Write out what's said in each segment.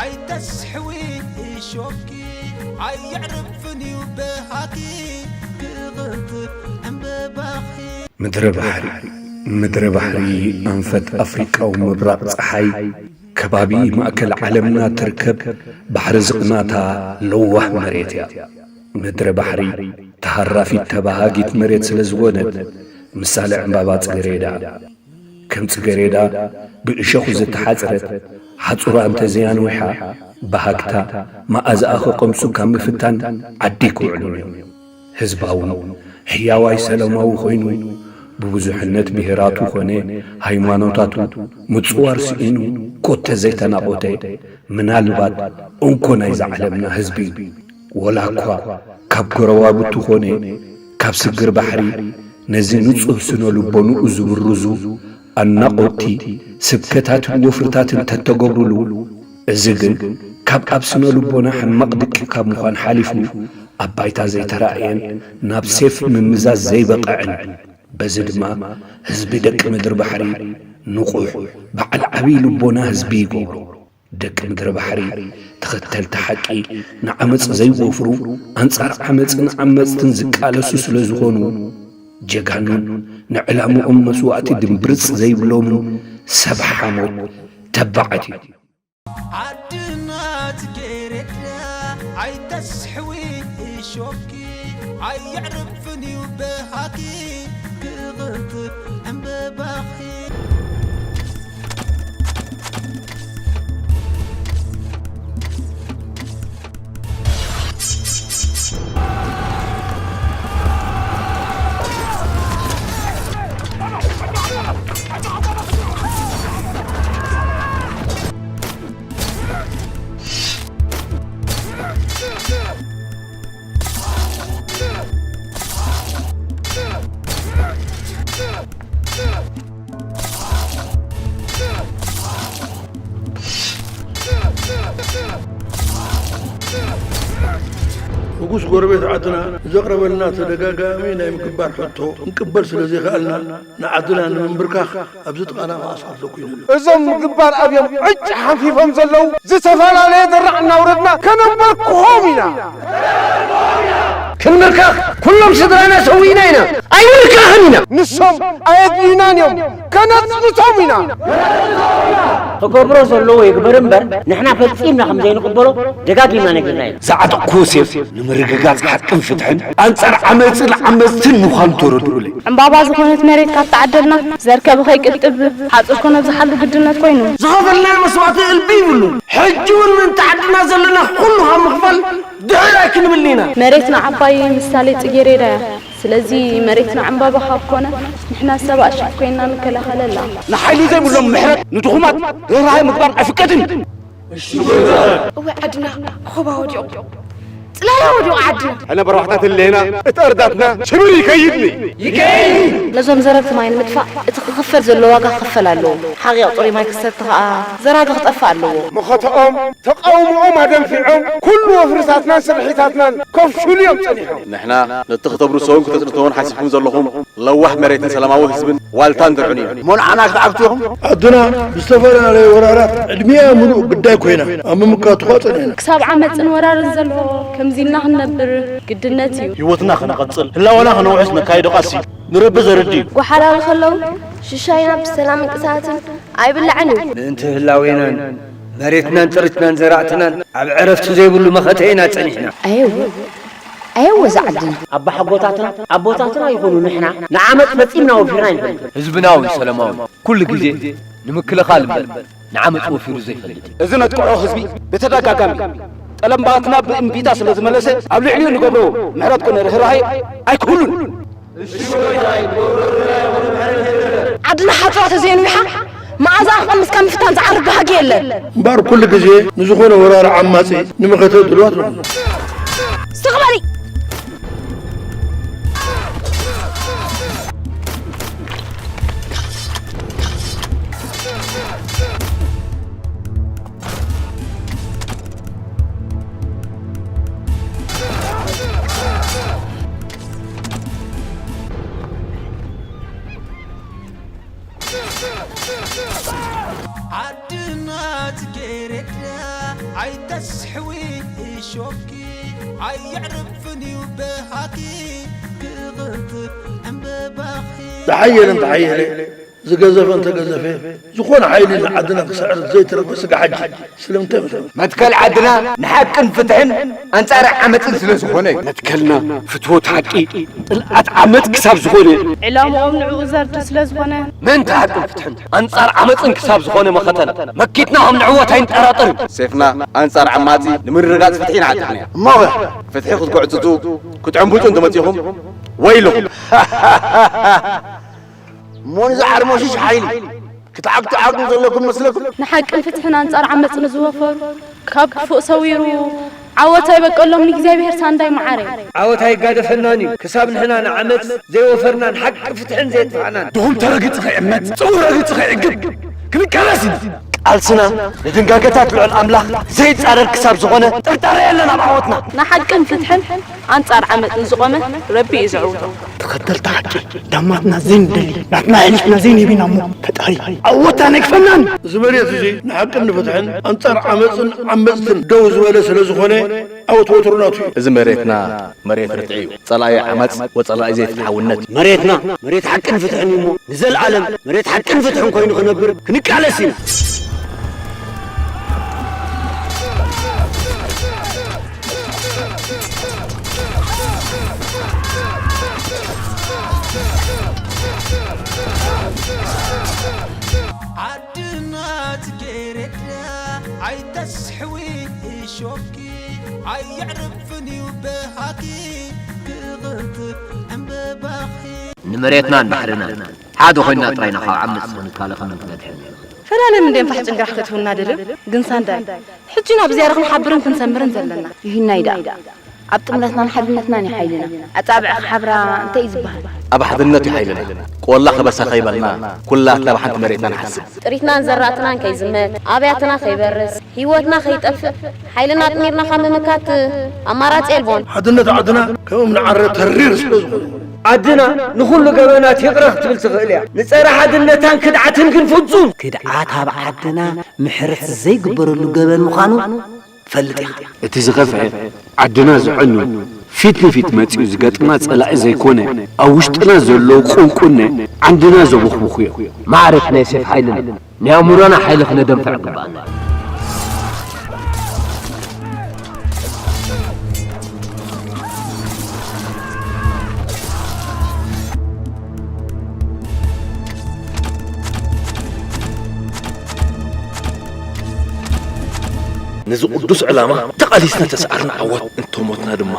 ኣይተስሕዊ እሾኪ ኣየዕርፍን እዩ በሃኪ ክቕንጥብ ዕምበባኺ። ምድረ ባሕሪ ምድረ ባሕሪ ኣንፈት ኣፍሪቃዊ ምብራቕ ጸሓይ ከባቢ ማእከል ዓለምና ትርከብ ባሕሪ ዝቕናታ ለዋህ መሬት እያ። ምድረ ባሕሪ ተሃራፊት ተባሃጊት መሬት ስለ ዝኾነት ምሳሌ ዕምባባ ጽጌሬዳ ከም ጽጌሬዳ ብእሾኽ ዝተሓጽረት ሓጹራ እንተዘያንዊሓ ብሃግታ መኣዛኣ ክቐምሱ ካብ ምፍታን ዓዲ ኣይክውዕሉን እዮም። ህዝባውን ሕያዋይ ሰላማዊ ኮይኑ ብብዙሕነት ብሄራቱ ኾነ ሃይማኖታቱ ምጽዋር ስኢኑ ኮተ ዘይተናቖተ ምናልባት እንኮ ናይዛ ዓለምና ህዝቢ እዩ። ወላ እኳ ካብ ጎረባብቱ ኾነ ካብ ስግር ባሕሪ ነዚ ንጹህ ስነ ልቦንኡ ዝብርዙ ኣናቖትቲ ስብከታትን ወፍርታትን ተተገብሩሉ፣ እዚ ግን ካብ ኣብ ስነ ልቦና ሕማቕ ድቂ ካብ ምዃን ሓሊፉ ኣብ ባይታ ዘይተራእየን ናብ ሴፍ ምምዛዝ ዘይበቕዕን፣ በዚ ድማ ህዝቢ ደቂ ምድሪ ባሕሪ ንቑሕ በዓል ዓብዪ ልቦና ህዝቢ ይገብሮ። ደቂ ምድሪ ባሕሪ ተኸተልቲ ሓቂ ንዓመጽ ዘይወፍሩ ኣንጻር ዓመጽን ዓመጽትን ዝቃለሱ ስለ ዝኾኑ ጀጋኑን ንዕላምኦም መስዋእቲ ድምብርጽ ዘይብሎምን ሰብ ሓሞት ተባዓት እዩ። ዓድና ጽጌረዳ ኣይተስሕዊ እሾኪ ኣየዕርፍን እዩ በሃኪ ክቕንጥብ ዕምበባኺ። ንጉስ ጎረቤት ዓድና ዘቕረበልና ተደጋጋሚ ናይ ምግባር ሕቶ ክንቅበል ስለ ዘይከኣልና፣ ንዓድና ንምንብርካኽ ኣብዚ ጥቓና ክኣስር ኣለኩ ኢና። እዞም ምግባር ኣብዮም ዕጭ ሓንፊፎም ዘለዉ ዝተፈላለየ ደራዕ እናውረድና ከነንበርክኾም ኢና። ክንብርከኽ ኩሎም ስድራና ሰዊእና ኢና፣ ኣይንብርከኽን ኢና። ንሶም ኣየድልዩናን እዮም፣ ከነጽንቶም ኢና። ክገብሮ ዘለዎ ይግበር እምበር ንሕና ፈጺምና ከም ዘይንቕበሎ ደጋጊምና ነጊርና ኢና። ዝዓጠቕክዎ ሴፍ ንምርግጋጽ ሓቅን ፍትሕን ኣንጻር ዓመጽን ዓመጽትን ምዃኑ ተረድኡለይ። ዕምባባ ዝኾነት መሬት ካብ ተዓደልና ዘርከ ብኸይቅጥብ ሓፁር ከነብዝሓሉ ግድነት ኮይኑ። ዝኸፈልናዮ መስዋእቲ እልቢ ይብሉን። ሕጂ እውን ምእንቲ ዓድና ዘለና ኩሉ ካብ ምኽፋል ድሕር ኣይክንብልን ኢና። መሬትና ዓባይ ምሳሌ ፅጌሬዳ እያ። ስለዚ መሬትና ዕምባባ ካብ ኮነ ንሕና ሰብ ኣሽፍ ኮይንና ንከላኸለላ። ንሓይሊ ዘይብሎም ምሕረት ንድኹማት ርህራሄ ምግባር ኣይፍቀድን። እወ ዓድና ኾባ ወዲቑ ጽላላ ወዲቑ ዓድና። ሕነ በርባሕታት ህሌና እቲ ኣርዳትና ሽብር ይከይድኒ። ነዞም ዘረግቲ ማይ ንምጥፋእ እቲ ክኽፈል ዘሎ ዋጋ ክኽፈል ኣለዎ። ሓቒቕ ጥሩይ ማይ ክሰቲ ኸኣ ዘራጊ ክጠፍእ ኣለዎ። መኸተኦም ተቓውሞኦም ኣደንፊዖም ኩሉ ወፍርታትናን ስርሒታትናን ከፍሽሉ እዮም ጸኒሖም። ንሕና ነቲ ክተብርሶውን ክተጽንትዎን ሓሲብኩም ዘለኹም ለዋህ መሬትን ሰላማዊ ህዝብን ዋልታን ድርዑን እዩ። እሞ ንዓና ክትዓግቱ ኢኹም? ዓድና ብዝተፈላለየ ወራራት ዕድሚኣ ምሉእ ግዳይ ኮይና ኣብ ምምካቱ ኸኣ ጸኒሕና። ክሳብ ዓመጽን ወራርን ዘሎ ከምዚ ኢልና ክንነብር ግድነት እዩ። ህይወትና ከነቐጽል፣ ህላወና ከነውሕስ ነካይዶ ቃልሲ ንረቢ ዘርድእ እዩ። ጓሓላሉ ከለዉ ሽሻይና ብሰላምን ቅሳነትን ኣይብላዕን እዩ። ምእንቲ ህላዌናን መሬትናን ጥሪትናን ዘራእትናን ኣብ ዕረፍቲ ዘይብሉ መኸተ ኢና ጸኒሕና። ኣየወ ኣየወ እዛ ዓድና። ኣባሓጎታትና ኣቦታትና ይኹኑ ንሕና ንዓመጽ ፈጺምና ወፊርና ኣይንፈልጥን። ህዝብናውን ሰለማውን ኩሉ ግዜ ንምክልኻል እምበር ንዓመጽ ወፊሩ ዘይፈልጥ እዩ። እዚ ነጥቅዖ ህዝቢ ብተደጋጋሚ ጠለባትና ብእምቢታ ስለ ዝመለሰ ኣብ ልዕሊኡ ንገብሮ ምሕረት ኮነ ርህራሄ ኣይክህሉን። ዓድና ሓጽባ ተዘይንዊሓ መኣዛኣ ክቐምስ ካብ ምፍታን ዝዓርፍ ባህጊ የለን። እምበኣር ኩሉ ግዜ ንዝኾነ ወራሪ ዓማጺ ንመኸተ ድልዋት ንኹን። ስቕ በሊ! ዓድና ጽጌረዳ ኣይተስሕዊ እሾኪ ኣየዕርፍን እዩ በሃኪ ክቕንጥብ ዕምበባኺ። ተሓየለ እንተሓየለ ዝገዘፈ እንተገዘፈ ዝኾነ ሓይሊ ንዓድና ክስዕር ዘይተረፈ ስጋ ሓጂ ስለምንታይ መስለኩም? መትከል ዓድና ንሓቅን ፍትሕን ኣንጻር ዓመጽን ስለ ዝኾነ እዩ። መትከልና ፍትወት ሓቂ ጥልኣት ዓመጽ ክሳብ ዝኾነ ዕላምኦም ንዕኡ ዘርድእ ስለ ዝኾነ ምእንቲ ሓቅን ፍትሕን ኣንጻር ዓመጽን ክሳብ ዝኾነ መኸተን መኪትና ከም ንዕወት ኣይንጠራጠርን። ሴፍና ኣንጻር ዓማጺ ንምርግጋጽ ፍትሒ ኢና ዓጢቕናዮ። እሞ ፍትሒ ክትጉዕጽጹ ክትዕምብጹ እንተመጺኹም ወይልኹም። እሞ ንዚ ዓርሞሽሽ ሓይሊ ክትዓግቱ ዓቕሚ ዘለኩም መስለኩም? ንሓቅን ፍትሕን ኣንጻር ዓመጽ ንዝወፈሩ ካብ ክፉእ ሰዊሩ ዓወት ኣይበቀሎም ንእግዚኣብሔር ሳንዳይ መዓረ። ዓወት ኣይጋደፈናን እዩ ክሳብ ንሕና ንዓመጽ ዘይወፈርናን ሓቂ ፍትሕን ዘየጥፋእናን። ድኹም ተረግጽ ከይዕመጽ ጽቡቕ ረግጽ ከይዕግብ ክንቃለስ ኢና። ቃልስና ንድንጋገታት ልዑል ኣምላኽ ዘይጻረር ክሳብ ዝኾነ ጥርጣረ የለን ኣብ ዓወትና። ንሓቅን ፍትሕን ኣንጻር ዓመጽ ንዝቖመ ረቢ እዩ ዘዕውቶ። ተኸተልቲ ሓቂ ዳማትና ዘይንደሊ ናትና ኣሕሊፍና ዘይንህብ ኢና እሞ ፈጣሪ ዓወትና ኣይክፈናን። እዚ መሬት እዚ ንሓቅን ንፍትሕን ኣንጻር ዓመጽን ዓመጽትን ደው ዝበለ ስለ ዝኾነ ዓወት ወትሩ ናቱ እዩ። እዚ መሬትና መሬት ርትዒ እዩ። ጸላኢ ዓመጽ ወጸላኢ ዘይፍትሓውነት እዩ። መሬትና መሬት ሓቅን ፍትሕን እዩ እሞ ንዘለኣለም መሬት ሓቅን ፍትሕን ኮይኑ ክነብር ክንቃለስ ኢና። ዓድና ጽጌረዳ ኣይተስሕዊ እሾኪ ኣየዕርፍን እዩ በሃኪ ክቕንጥብ ዕምበባኺ። ንመሬትናን ባሕርናን ሓደ ኮይንና ጥራይ ኢና ካብ ዓመጽ ክንከላኸልን ክንበድሕን ንኽእል። ፈላለም እንዴ ንፋሕ ጭንግራሕ ክትህብና ደልዩ ግን ሳንዳይ ሕጂ ናብ ዝያዳ ክንሓብርን ክንሰምርን ዘለና። ይህናይ ደኣ ኣብ ጥምረትናን ሓድነትናን እዩ ሓይልና። ኣጻብዕ ክሓብራ እንታይ እዩ ዝበሃል? ኣብ ሓድነት እዩ ሓይልና። ቆላ ከበሳ ከይበልና ኩላትና ብሓንቲ መሬትና ንሓስብ። ጥሪትናን ዘራእትናን ከይዝመት፣ ኣብያትና ከይበርስ፣ ህይወትና ከይጠፍእ ሓይልና ኣጥሚርና ካብ ምምካት ኣማራጺ የልቦን። ሓድነት ዓድና ከም እምኒ ዓረ ተሪር ስለ ዝኾነ። ዓድና ንኹሉ ገበናት ይቕረ ክትብል ትኽእል እያ። ንጸረ ሓድነታን ክድዓትን ግን ፍጹም። ክድዓት ኣብ ዓድና ምሕረት ዘይግበረሉ ገበን ምዃኑ ፈልጥ ኢኻ። እቲ ዝኸፍአ ዓድና ዘዕኑ ፊት ንፊት መጺኡ ዝገጥማ ጸላኢ ዘይኮነ ኣብ ውሽጥና ዘሎ ቁንቁነ ዓንድና ዘቦኽቡኹ እዮም። ማዕረት ናይ ሴፍ ሓይልና ናይ ኣእምሮና ሓይሊ ክነደንፍዕ ግባኣና እዩ። ነዚ ቅዱስ ዕላማ ተቓሊስና ተስዓርና ዓወት እንተሞትና ድማ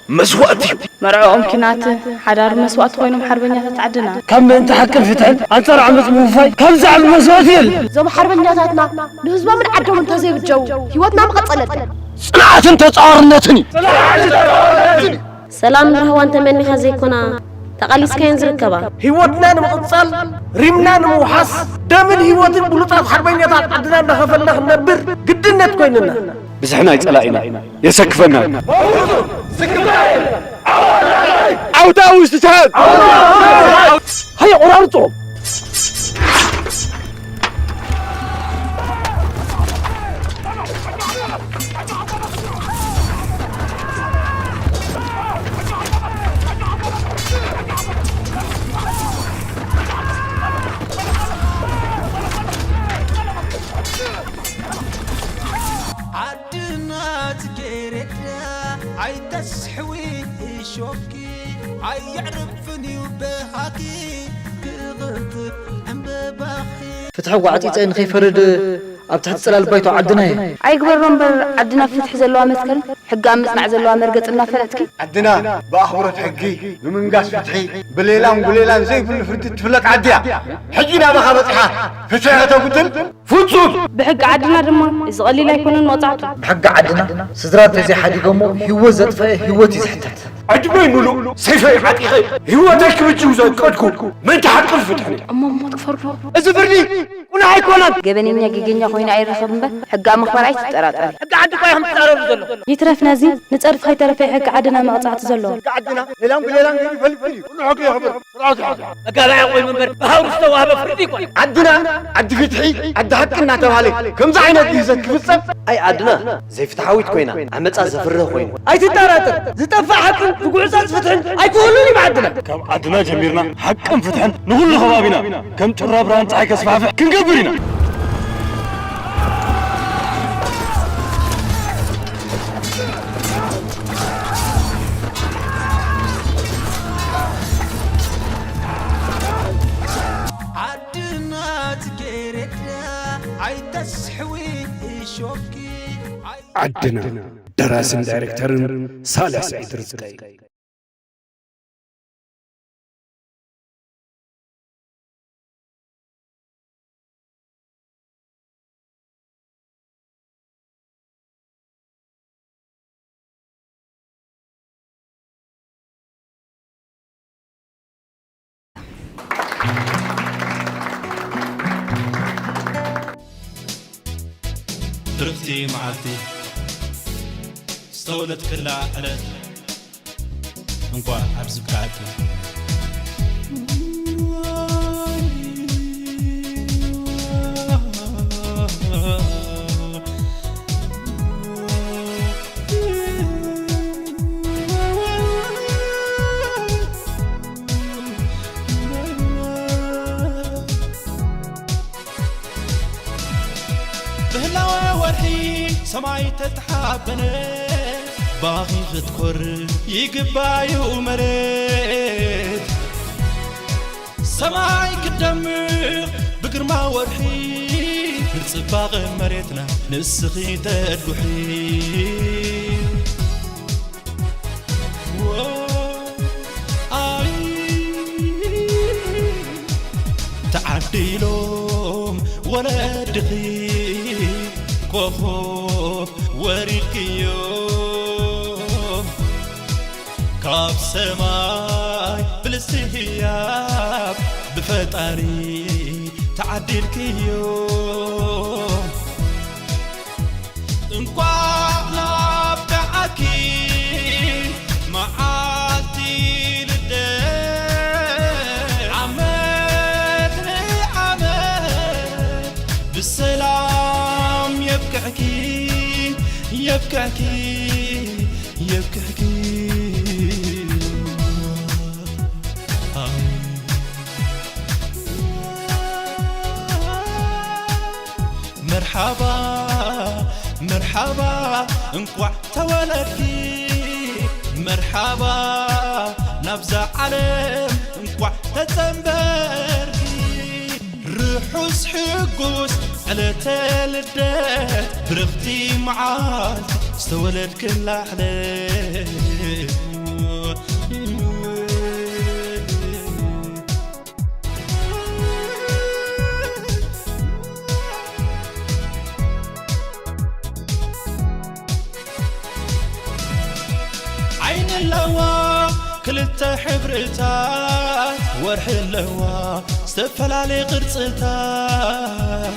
መስዋእቲ እዩ። መርዕኦም ኪናት ሓዳር መስዋእቲ ኮይኖም ሓርበኛታት ዓድና። ካብ ምእንቲ ሓቅን ፍትሕን ኣንጻር ዓመጽ ምውፋይ ካብ ዝዓቢ መስዋእቲ የለን። እዞም ሓርበኛታትና ንህዝቦምን ዓዶምን እንተዘይብጀው ህይወትና ምቐጸለት። ጽንዓትን ተጻዋርነትን እዩ። ሰላምን ራህዋን ተመኒኻ ዘይኮና ተቓሊስካየን ዝርከባ። ህይወትና ንምቕጻል ሪምና ንምውሓስ ደምን ህይወትን ብሉጻት ሓርበኛታት ዓድና እንዳኸፈልና ክንነብር ግድነት ኮይንና። ብዝሒ ናይ ጸላኢና የሰክፈና። ዓውታ ውሽጥታት ሃየ ቆራርጾ። ዓድና ጽጌረዳ ኣይተስሕዊ እሾኪ ኣየዕርፍን እዩ በሃኪ ክቕንጥብ ዕምበባኺ። ፍትሒ ጓዕጺጸ ንኸይፈርድ ኣብ ትሕቲ ጽላል ባይቶ ዓድና እየ። ኣይግበሮ እምበር ዓድና ፍትሒ ዘለዋ መትከል ሕጊ ኣብ ምጽናዕ ዘለዋ መርገጽ እናፈለጥኪ። ዓድና ብኣኽብሮት ሕጊ ብምንጋስ ፍትሒ ብሌላን ጉሌላን ዘይብሉ ፍርዲ ትፍለጥ ዓዲ እያ። ሕጂ ናባኻ በጺሓ ፍትሒ ከተጉድል ፍጹም! ብሕጊ ዓድና ድማ እዚ ቀሊል ኣይኮነን መቕጻዕቱ። ብሕጊ ዓድና ስድራ እንተዘይሓዲጎሞ ህይወት ዘጥፈአ ህይወት እዩ ዝሕተት። ዕድመይ ምሉእ ሰይፈይ ዓጢቐ ህይወተይ ክብጅው ዘቀድኩ ምእንቲ ሓቅን ፍትሕን እየ። እሞ ሞት ክፈርዶ? እዚ ፍርዲ ቁኑዕ ኣይኮነን። ገበነኛ ጌገኛ ኮይኑ ኣይረኸብ እምበር፣ ሕጊ ኣብ ምኽባር ኣይትጠራጠር። ሕጊ ዓዲ እኮ እዮም ዝጻረሩ ዘሎ። ይትረፍ ነዚ፣ ንጸድፊ ከይተረፈ ሕጊ ዓድና መቕጻዕቲ ዘለዎ። ሕጊ ዓድና ሌላም ብሌላም ገይሩ ይፈልጥ እዩ። ኩሉ ሕጊ የኽብር፣ ስርዓት ይሓዝ። መጋባእያ ኮይኑ እምበር፣ ብሃውሪ ዝተዋህበ ፍርዲ ይኮን። ዓድና ዓዲ ፍትሒ፣ ዓዲ ሓቂ እናተባህለ ከምዚ ዓይነት ግህሰት ክፍጸም። ኣይ ዓድና ዘይፍትሓዊት ኮይና፣ ዓመጻ ዘፍርህ ኮይኑ። ኣይትጠራጠር፣ ዝጠፍእ ሓቅን ዝጉዕጸጽ ፍትሕን ኣይክህሉን እዩ ዓድና። ካብ ዓድና ጀሚርና ሓቅን ፍትሕን ንኹሉ ከባቢና ከም ጩራ ብርሃን ጸሓይ ከስፋሕፍሕ ክንገብር ኢና። ዓድና ጽጌረዳ ኣይተስሕዊ እሾኪ ኣይ- ዓድና። ደራስን ዳይሬክተርን ሳልሕ ስዒድ ርዝቀይ። ብርኽቲ መዓልቲ ዝተወለድክላ ዕለት እንኳዕ ኣብዚ ብቃዕኪ። ብህላወ ወርሒ ሰማይ ተተሓበነ፣ ባኺ ክትኮር ይግባዩ መሬት። ሰማይ ክደምቕ ብግርማ ወርሒ፣ ንጽባቐ መሬትና ንስኺ ተድጉሒ። ተዓዲሎም ወለድኺ፣ ኮኾብ ወሪድክዮም ካብ ሰማይ ብልስቲ ህያብ፣ ብፈጣሪ ተዓዲልክዮም። እንኳዕ ናብቅዓኪ መዓልቲ ልደት፣ ዓመት ንዓመት ብሰላም የብቅዕኪ፣ የብቅዕኪ፣ የብቅዕኪ። መርሓባ መርሓባ እንቋዕ ተወለድኪ፣ መርሓባ ናብዛ ዓለም እንቋዕ ተጸንበርኪ። ርሑስ ሕጉስ ዕለተ ልደት ብርኽቲ መዓልቲ ዝተወለድክላ ዕለት። ዓይኒ ኣለዋ ክልተ ሕብርታት፣ ወርሒ ኣለዋ ዝተፈላለየ ቅርጽታት።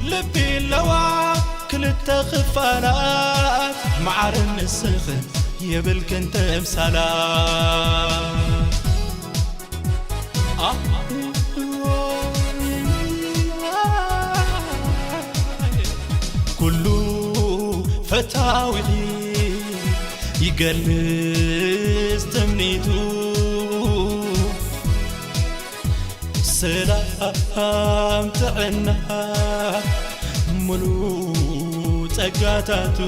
ልቢ ኣለዋ ክልተ ክፋላት፣ መዓርን ንስኽን የብልክን ተምሳላት። ኩሉ ፈታዊኺ ይገልጽ ትምኒቱ፣ ሰላም ጥዕና ሙሉ ጸጋታቱ።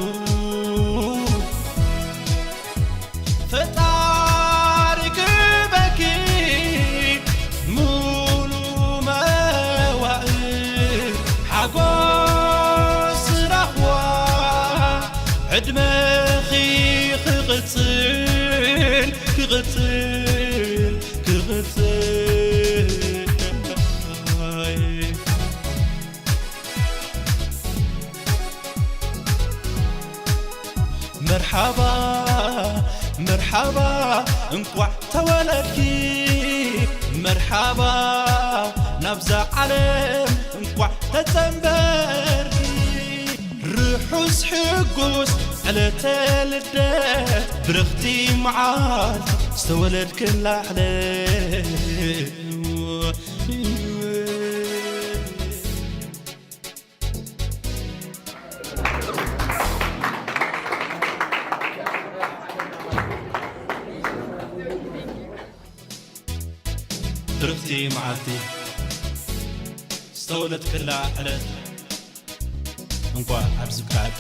ፈጣሪ ክበኪ ሙሉ መዋእል ሓጎስ ዝረኽዋ ዕድመኺ ክቕጽል፣ ክቕጽል፣ ክቕጽል። መርሓባ መርሓባ እንቋዕ ተወለድኪ፣ መርሓባ ናብዛ ዓለም እንቋዕ ተጸንበርኪ። ርሑስ ሕጉስ ዕለተ ልደት፣ ብርኽቲ መዓልቲ ዝተወለድክላ ዕለት። ብርኽቲ መዓልቲ ዝተወለድክላ ዕለት እንኳዕ ኣብዚ በቃዕኪ።